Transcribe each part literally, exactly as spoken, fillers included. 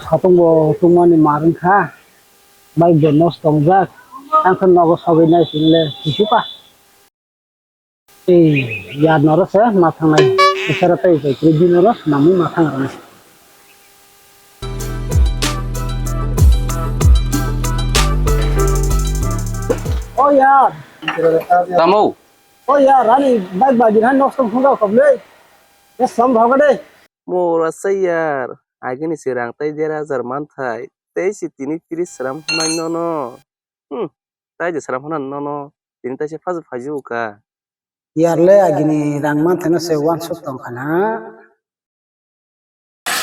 Khatungbo tungmani mar wngkha, bike bo nosto wngjak, ang khe nogo sogwi nai sinle kisuka. Ei, yar noro se ma thangnai, bisara tei bai kri di noro namwi ma thang rwnai. O yar. Tamo? O yar, ani bike bagi han nosto wngkha koblei. Yes, sam bhaga de. Mora sayar, agini se rang tai der hajar manthai, tei se tini tris sram hwnai nono. Hmm, tai je sram hwnai nono, tini tai se phaju phaju ka. Yarle agini rang manthai no se wansuk tong khana.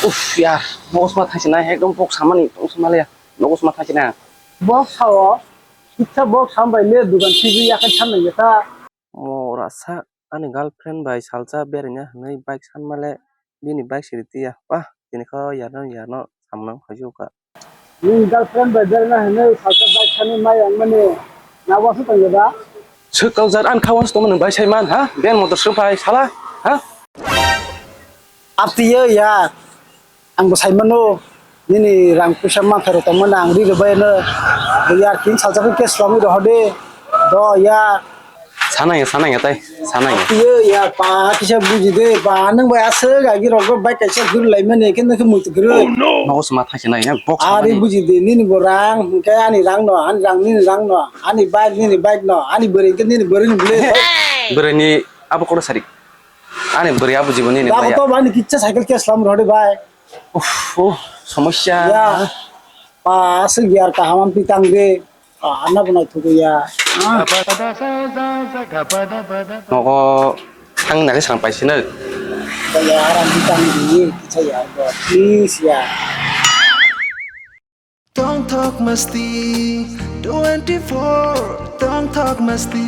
Uff yar, nogo sma thai se nai, ekdom bok samani tong sma le, nogo sma thai se na. Bok sao, siksa bok sam bai le dugan T V yakhai thanai yata. Mora sa ani girlfriend bai salsa beraina hwnwi bike sanmale bini bike siri tiya. Bah, tini kho yarno yarno samnang phaijukha. Nini girlfriend bai beraina hwnwi salsa bike sani mai ang mani na wasu tong da? Swk kaljak ani kha wasu tongmani bai sai man ha? Ben motor swk phai sala ha? Atiyo ya. Ang bo sai mano, nini rang puisa manthai rok tongmani ang ri rwbaino, yar king salsa khe cash lamwi rohor de, do ya. Sanai ya, sanai ya tai, sanai ya. Iyo ya, pa kisa buji de, pa nwng bai aswk agi rok bai kaisa guru lai mani, khe nwng khe muitu guru. Nogo sma thai se nai ya, box. Ari buji de, nini bo rang, hwnkhe ani rang no, ani rang nini rang no, ani bike nini bike no, ani bwrwi hwnkhe nini bwrwi ni bwle. Bwrwi ni abo kono sari. Ani bwrwi abo jiboni ni. Dago to bani kicha cycle cash lam rohor de bai. Uff, uff, somosya. Ya. Pa, aswk yar kaham am pitang de. Ah, ana bo naithogo ya. Ah. Nogo thang nai srang paisino. Ya, aram pitang di, kicha ya, please ya. Tongthok masti twenty-four, tongthok masti.